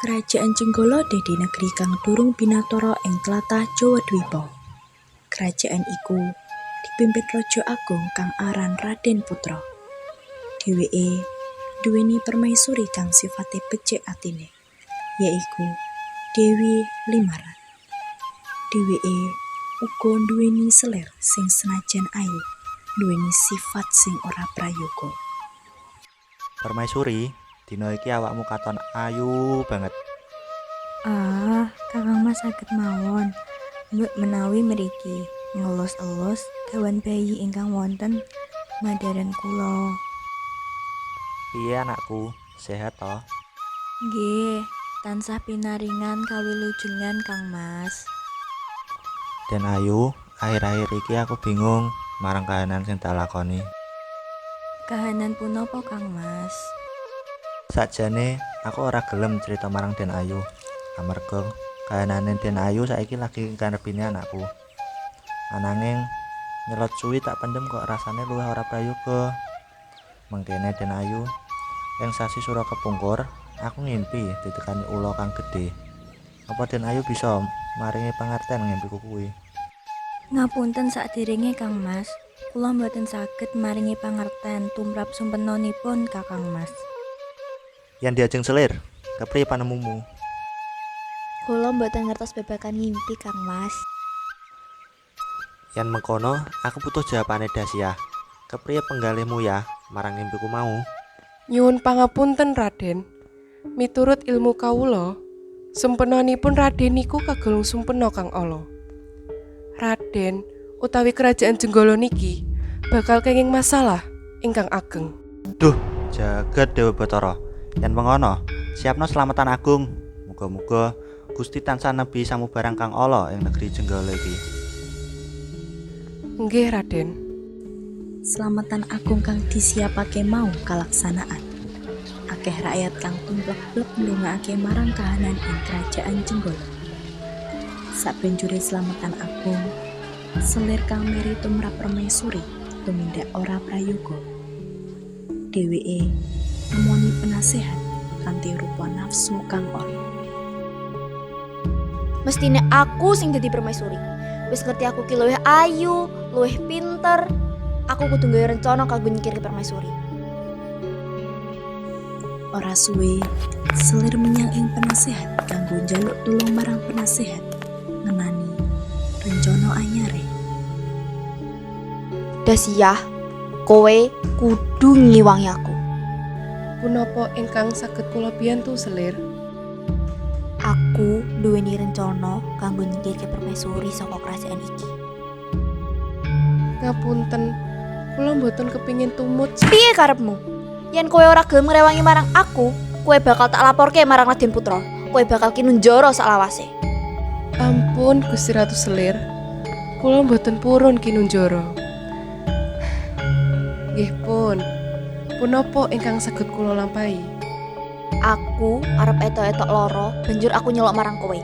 Kerajaan Jenggala dadi negeri kang durung binatara ing tlatah Jawa Dwipa. Kerajaan iku dipimpin raja agung kang aran Raden Putra. Dheweke nduweni permaisuri kang sifate becik atine, yaiku Dewi Limaran. Dheweke uga nduweni selir sing senajan ayu, nduweni sifat sing ora prayoga. Permaisuri, dina iki awakmu katon ayu banget. Ah, Kakang Mas saged mawon. Mbok menawi mriki ngelus-elus gawan bayi ingkang wonten madharan kula. Piye anakku, sehat to? Nggih, tansah pinaringan kawilujengan Kang Mas. Den Ayu, akhir-akhir iki aku bingung marang kahanan sing tak lakoni. Kahanan punapa Kang Mas? Sakjane aku ora gelem crita marang Den Ayu. Amarga kahanane Den Ayu saiki lagi ngarepine anakku. Ananging nyelot suwi tak pendem kok rasane luwih ora prayoga. Mengkene Den Ayu, ing sasi sura kepungkur, aku ngimpi ditekani ula kang gedhe. Apa Den Ayu bisa maringi pangerten ngimpiku kuwi? Ngapunten sakderenge Kang Mas, kula mboten saged maringi pangerten tumrap sumpenanipun Kakang Mas. Yen diajeng selir, kepriye panemumu? Kula mboten ngertos babagan ngimpi, Kang Mas. Yen mengkono, aku butuh jawabane Dasia. Kepriye penggalihmu ya marang ngimpiku mau? Nyuwun pangapunten Raden. Miturut ilmu kawula, sumpenanipun Raden niku kagolong sumpena kang ala. Raden utawi kerajaan Jenggala niki bakal kenging masalah ingkang ageng. Duh, jagat Dewa Bathara. Yen mengono, siapno slametan agung. Muga-muga Gusti tansah nebi samubarang kang ala ing negeri Jenggala iki. Nggih Raden. Slametan agung kang disiapake mau kalaksanaan. Akeh rakyat kang tumplek-blek ndongakake marang kahanan ing kerajaan Jenggala. Sabanjure slametan agung, selir kang meri tumrap permaisuri tumindak ora prayoga. Dheweke nemoni penasehat kanthi rupa nafsu kang ala. Mestine aku sing dadi permaisuri. Wis ngerti aku ki luwih ayu, luwih pinter. Aku kudu gawe rencana kanggo nyingkirke permaisuri. Ora suwe, selir menyang ing penasehat kanggo njaluk tulung marang penasehat ngenani rencana anyare. Dasiah, kowe kudu ngiwangi aku. Punapa ingkang saged kula biyantu selir? Aku duweni rencana kanggo nyingkirke permaisuri saka kerajaan iki. Ngapunten, kula mboten kepingin tumut. Piye karepmu? Yen kowe ora gelem ngrewangi marang aku, kowe bakal tak laporke marang Raden Putra. Kowe bakal kinunjara saklawase. Ampun Gusti Ratu Selir. Kula mboten purun kinunjara. Nggih pun. Punapa ingkang saged kula lampahi? Aku arep etok-etok loro, banjur aku nyelok marang kowe.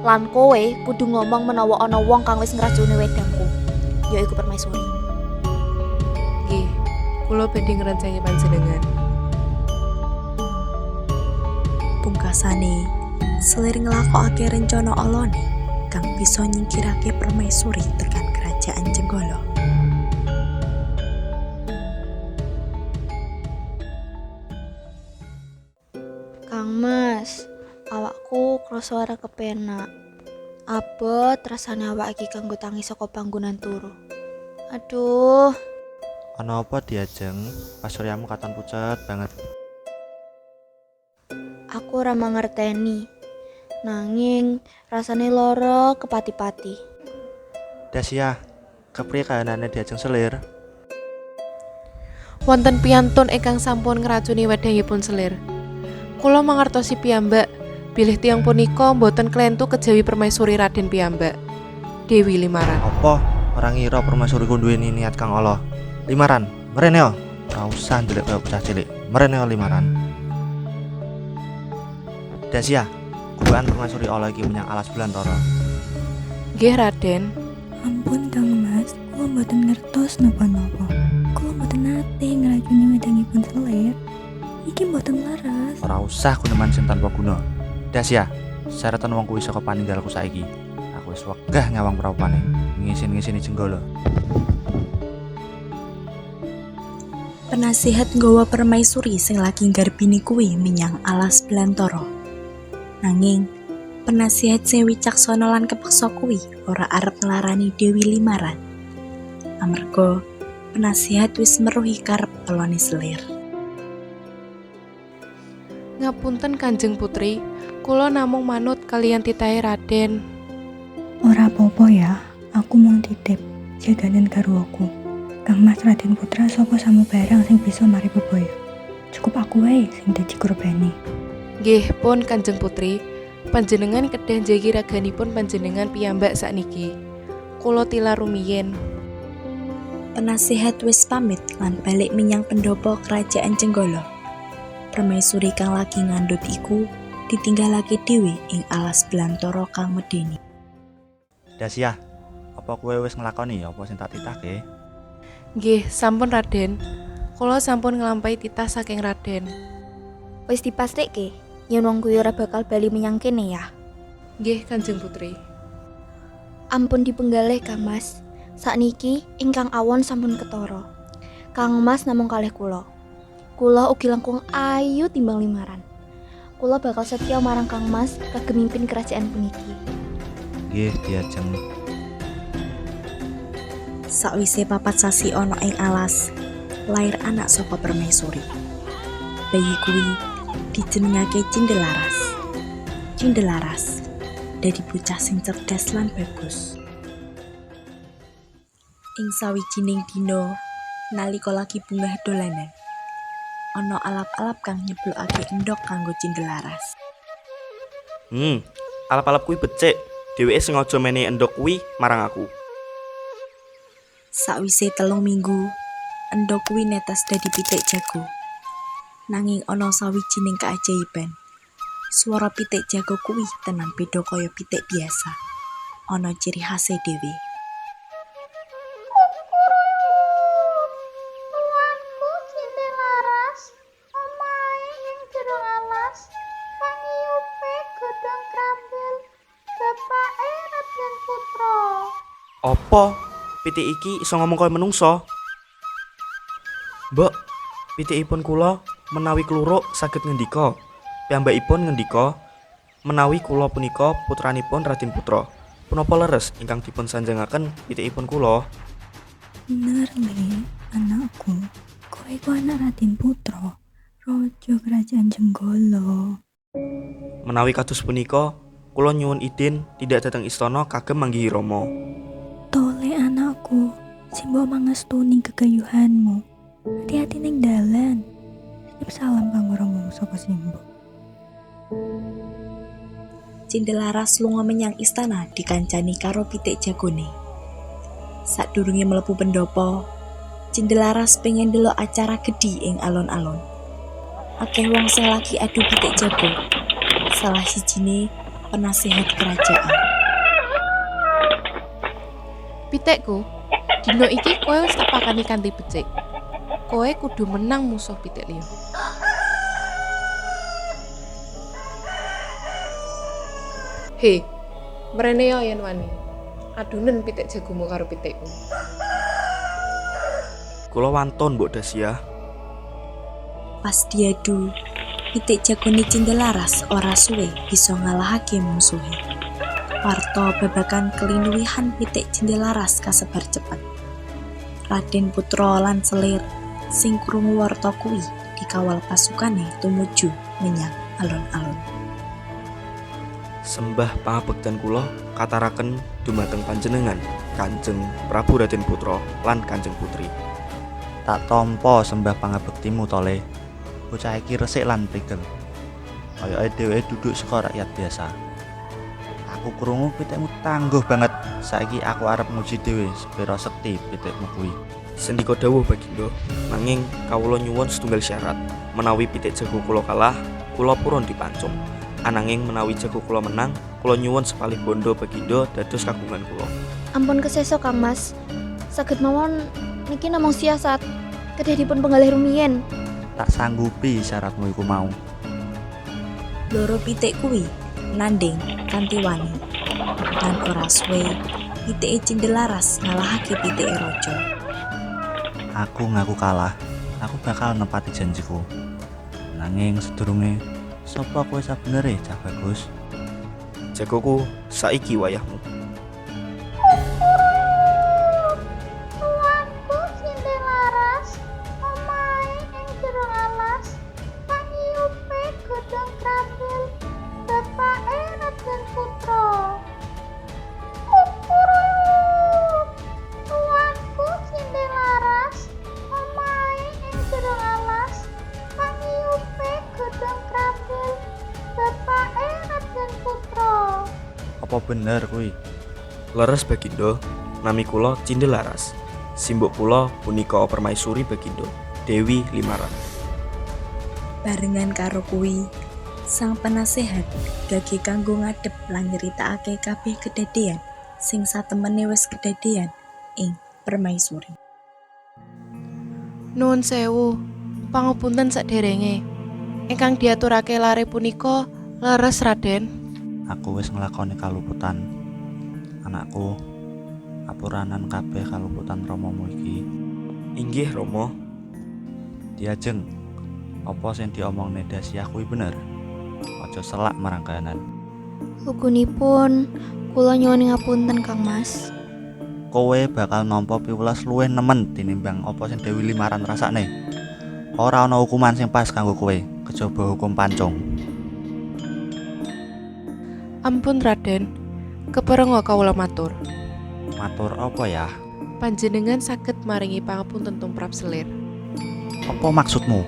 Lan kowe kudu ngomong menawa ana wong kang wis ngracuni wedangku, yaiku permaisuri. Nggih, kula badhe ngrencangi panjenengan. Pungkasane, selir nglakokake rencana alane kang bisa nyingkirake permaisuri tekan kerajaan Jenggala. Kang Mas, awakku krasa ora kepenak. Abot rasane awak iki kanggo tangi saka panggonan turu. Aduh, Ana apa diajeng? Pasuryamu katon pucet banget. Aku ora mangerteni. Nanging rasane lara kepati-pati. Dasia, kepriye kahanane diajeng selir? Wonten piyantun ingkang sampun ngracuni wedangipun selir. Kula mangertosi piyambak bilih tiyang punika mboten klentu kejawi permaisuri Raden piyambak, Dewi Limaran. Apa ora ngira permaisuriku duweni niat kang ala? Limaran, mrene yo. Ora usah ndelik kaya bocah cilik. Mrene yo Limaran. Dasia, guwan permaisuri ala iki menyang alas Belantara. Nggih Raden. Ampun Kang Mas, kula mboten ngertos napa-napa. Kula mboten nate ngracuni wedangipun selir. Iki mboten leres. Ora usah guneman sing tanpa guna. Dasya, syaratan wong kuwi saka paninggalku saiki. Aku wis wegah nyawang praupane, ngisin-ngisini Jenggala. Penasihat nggawa permaisuri sing lagi nggarbini kuwi menyang alas Belantara. Nanging penasihat sing wicaksana lan kepeksa kuwi ora arep nglarani Dewi Limaran. Amarga penasihat wis meruhi karep elone selir. Ngapunten Kanjeng Putri, kula namung manut kaliyan titahe Raden. Ora apa-apa ya, aku mung titip jaganen garwaku. Kang Mas Raden Putra sapa samubarang sing bisa mari bebaya. Cukup aku wae sing dadi korbane. Nggih pun Kanjeng Putri, panjenengan kedah njagi raganipun panjenengan piyambak sakniki. Kula tilar rumiyin. Penasihat wis pamit lan balik menyang pendopo kerajaan Jenggala. Permaisuri kang lagi ngandhut iku ditinggalake dhewe ing alas Belantara kang medeni. Dasya, apa kowe wis nglakoni apa sing tak titahke? Nggih, sampun Raden. Kula sampun nglampahi titah saking Raden. Wis dipastikke yen wong kuwi ora bakal bali menyang kene ya. Nggih, Kanjeng Putri. Ampun dipenggalih Kang Mas. Sakniki ingkang awon sampun ketara. Kang Mas namung kalih kula. Kula ugi langkung ayu timbang Limaran. Kula bakal setya marang Kang Mas kagem mimpin kerajaan puniki. Nggih, diajeng. Sakwise 4 sasi ana ing alas, lair anak saka permaisuri. Bayi kuwi dijenengake Cindelaras. Cindelaras dadi bocah sing cerdas lan bagus. Ing sawijining dina, nalika lagi bungah dolanan, ana alap-alap kang nyeblokake endhog kanggo Cindelaras. Alap-alap kuwi becik. Dheweke sengaja menehi endhog kuwi marang aku. Sakwise 3 minggu, endhog kuwi netes dadi pitik jago. Nanging ana sawijining keajaiban. Swara pitik jago kuwi tenan beda kaya pitik biasa. Ana ciri khase dhewe. Tuanku Cindelaras, omahe ing jero alas, pangiyupe godhong krambil, bapake Raden Putra. Apa? Pitik iki iso ngomong kaya menungso? Mbok, pitikipun kula menawi kluruk saged ngendika. Piyambakipun ngendika menawi kula punika putranipun Raden Putra. Punapa leres ingkang dipun sanjangaken pitikipun kula? Bener le, anakku. Kowe iku anak Raden Putra, raja kerajaan Jenggala. Menawi kados punika, kula nyuwun idin tindak dhateng istana kagem manggihi Rama. Tole anakku, simbok mangestuni gegayuhanmu. Hati-hati ning dalan. Titip salam kanggo Rama saka simbok. Cindelaras lunga menyang istana dikancani karo pitik jagone. Sadurunge mlebu pendopo, Cindelaras pengen delok acara gedhi ing alun-alun. Akeh wong sing lagi adu pitik jago. Salah sijine penasihat kerajaan. Pitikku, dina iki kowe wis tak pakani kanthi becik. Kowe kudu menang musuh pitik liya. He, mrene ya yen wani. Adunen pitik jagomu karo pitikku. Kula wantun, Mbok Dasya. Pas diadu, pitik jagone Cindelaras ora suwe bisa ngalahake mungsuhe. Warta babagan kelinuwihan pitik Cindelaras kasebar cepet. Raden Putra lan selir sing krungu warta kuwi dikawal pasukane tumuju menyang alun-alun. Sembah pangabekten kula kataraken dumateng panjenengan Kanjeng Prabu Raden Putra lan Kanjeng Putri. Tak tampa sembah pangabektimu Tole. Bocah iki resik lan prigel. Kayake dheweke duduk saka rakyat biasa. Aku krungu pitikmu tangguh banget. Saiki aku arep nguji dhewe sepira sekti pitikmu kuwi. Sendika dawuh Bagindo, nanging kawula nyuwun setunggal syarat. Menawi pitik jago kula kalah, kula purun dipancung. Ananging menawi jago kula menang, kula nyuwun sepalih bondo Bagindo dados kagungan kula. Ampun keseso Kang Mas. Saged mawon niki namung siasat. Kedah dipun penggalih rumiyin. Tak sanggupi syaratmu iku mau. Loro pitik kuwi nanding kanthi wani. Lan ora suwe, pitike Cindelaras ngalahake pitike raja. Aku ngaku kalah. Aku bakal nepati janjiku. Nanging sedurunge, sapa kowe sabenere, Cah Bagus? Jagoku, saiki wayahmu. Tuanku Cindelaras, omahe ing jero alas, pangiyupe godhong krambil, bapake Raden Putra. Kukuruyuk. Tuanku Cindelaras, omahe ing jero alas, pangiyupe godhong krambil, bapake Raden Putra. Apa bener kuwi? Leres Bagindo, nami kula Cindelaras. Simbok kula punika Permaisuri Bagindo, Dewi Limaran. Barengan karo kuwi, sang penasehat gage kanggo ngadep lan nyeritakake kabeh kedadean sing satemene wis kedadean ing permaisuri. Nuwun sewu, pangapunten saderenge. Ingkang diaturake lare punika leres Raden. Aku wis nglakoni kaluputan. Anakku, apuranan kabeh kaluputan ramamu iki. Inggih Rama, Diajeng, apa sing diomongne Dasiah kuwi bener? Aja selak marang kahanan. Ugunipun kula nyuwun ngapunten Kang Mas. Kowe bakal nampa piwelas luwih nemen tinimbang apa sing Dewi Limaran rasakne. Ora ana hukuman sing pas kanggo kowe, kejaba hukum pancung. Ampun Raden, keperenga kawula matur. Matur apa ya? Panjenengan saged maringi pangapunten tumrap selir. Apa maksudmu?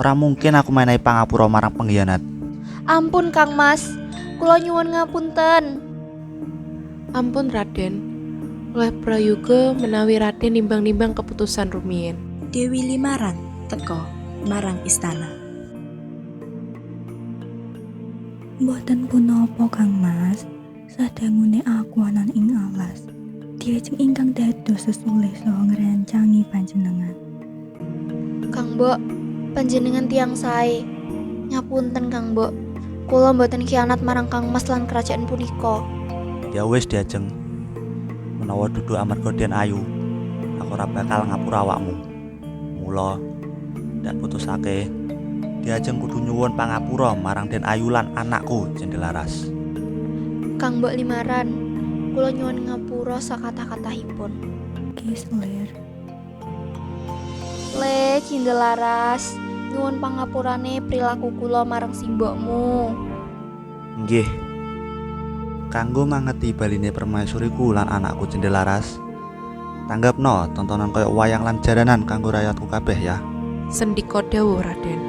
Ora mungkin aku menehi pangapura marang pengkhianat. Ampun Kang Mas, kula nyuwun ngapunten. Ampun Raden, luwih prayoga menawi Raden nimbang-nimbang keputusan rumiyin. Dewi Limaran teka marang istana. Mboten punapa Kang Mas, sadangune aku anan ing alas. Diajeng ingkang dados sesulih saha ngrencangi panjenengan. Kang Mbok, panjenengan tiyang sae. Ngapunten Kang Mbok, kula mboten khianat marang Kang Mas lan kerajaan punika. Ya wis Diajeng. Menawa dudu amarga Den Ayu, aku ora bakal ngapura awakmu. Mula ndak putusake Diajeng kudu nyuwun pangapura marang Den Ayu lan anakku Cindelaras. Kang Mbok Limaran, kula nyuwun ngapura sakathah-kathahipun. Ki selir, Le Cindelaras, nyuwun pangapurane prilaku kula marang simbokmu. Nggih, Kanggo mangeti baline permaisuriku lan anakku Cindelaras. Tanggapno tontonan koyo wayang lan jaranan kanggo rakyatku kabeh ya. Sendika dawuh Raden.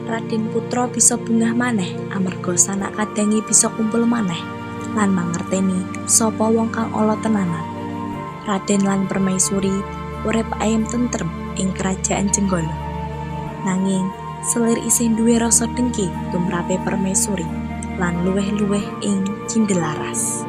Raden Putra bisa bungah maneh amarga sanak kadange bisa kumpul maneh lan mangerteni sapa wong kang ala tenanan. Raden lan permaisuri urip ayem tentrem ing kerajaan Jenggala. Nanging selir isih duwe rasa dengki tumrape permaisuri lan luweh-luweh ing Cindelaras.